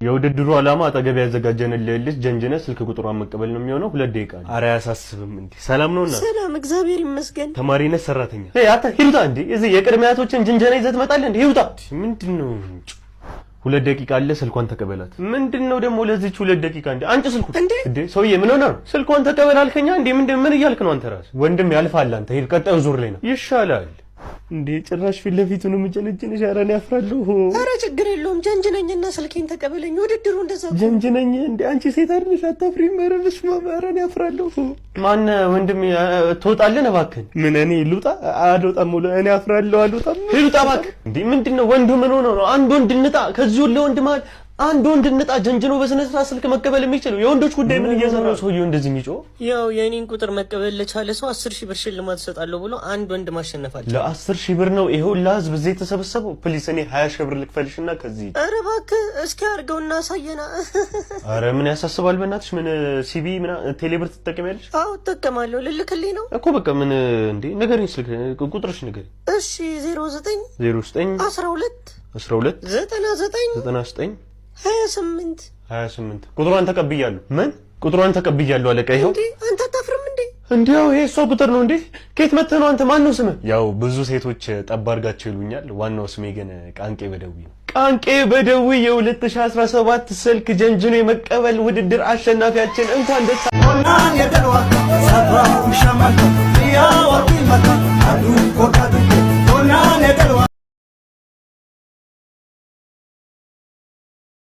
የውድድሩ ዓላማ አጠገብ ያዘጋጀንልህ ልጅ ጀንጅነህ ስልክ ቁጥሯን መቀበል ነው የሚሆነው። 2 ደቂቃ ነው። ኧረ አያሳስብም። እንዴ ሰላም ነውና? ሰላም፣ እግዚአብሔር ይመስገን። ተማሪ ነህ ሰራተኛ? አንተ ሂድ ውጣ። እንዴ እዚህ የቅድመ አያቶችን ጅንጀና ይዘህ ትመጣለህ እንዴ? ሂድ ውጣ። ምንድን ነው? 2 ደቂቃ አለ፣ ስልኳን ተቀበላት። ምንድን ነው ደግሞ ለዚች 2 ደቂቃ? እንዴ አንጭ ስልኩ። እንዴ? እንዴ ሰውዬ ምን ሆነህ ነው? ስልኳን ተቀበል አልከኛ እንዴ? ምንድን ምን እያልክ ነው አንተ ራስህ? ወንድም ያልፋል። አንተ ሂድ፣ ቀጣዩ ዙር ላይ ነው ይሻላል። እንዴ ጭራሽ ፊት ለፊቱ ነው የምጀነጅንሽ። ኧረ እኔ አፍራለሁ። ኧረ ችግር የለውም፣ ጀንጅነኝና ስልኬን ተቀበለኝ። ውድድሩ እንደዛ እኮ ነው። ጀንጅነኝ እንዴ? አንቺ ሴት አይደለሽ አታፍሪም? ኧረ በስመ አብ፣ ኧረ እኔ አፍራለሁ። ማነህ ወንድም ትወጣለህ? እባክህን። ምን እኔ ልውጣ? አልወጣም። እኔ አፍራለሁ፣ አልወጣም። ሂድ ውጣ እባክህ። እንዴ ምንድን ነው ወንዱ ምን ሆኖ ነው? አንድ ወንድ እንጣ፣ ከዚህ ሁሉ ወንድ መሀል አንድ ወንድ እንጣ ጀንጅኖ በስነ ስርዓት ስልክ መቀበል የሚችለው። የወንዶች ጉዳይ ምን እየሰራ ነው ሰውዬው እንደዚህ የሚጮህ? ያው የእኔን ቁጥር መቀበል ለቻለ ሰው 10,000 ብር ሽልማት እሰጣለሁ ብሎ አንድ ወንድ ማሸነፍ አለ። ለ10,000 ብር ነው ይሄ ሁላ ህዝብ እዚህ የተሰበሰበው? Please እኔ 20,000 ብር ልክፈልሽና ከዚህ ኧረ እባክህ እስኪ አድርገውና አሳየና። አረ ምን ያሳስባል በእናትሽ። ምን CBE ምን ቴሌብር ትጠቀሚያለሽ? አዎ እጠቀማለሁ። ልልክልኝ ነው? እኮ በቃ ምን እንዴ ንገሪኝ፣ ስልክ ቁጥርሽ ንገሪኝ። እሺ፣ 09 09 12 12 99 99 28። 28። ቁጥሯን ተቀብያለሁ። ምን ቁጥሯን ተቀብያለሁ አለቃ። ይኸው። እንዴ አንተ አታፍርም እንዴ? እንዲያው ይሄ እሷ ቁጥር ነው እንዴ? ከየት መጥተህ ነው አንተ? ማን ነው ስምህ? ያው ብዙ ሴቶች ጠብ አድርጋቸው ይሉኛል። ዋናው ስሜ ግን ቃንቄ በደዊ ነው። ቃንቄ በደዊ የ2017 ስልክ ጀንጅኖ የመቀበል ውድድር አሸናፊያችን፣ እንኳን ደስ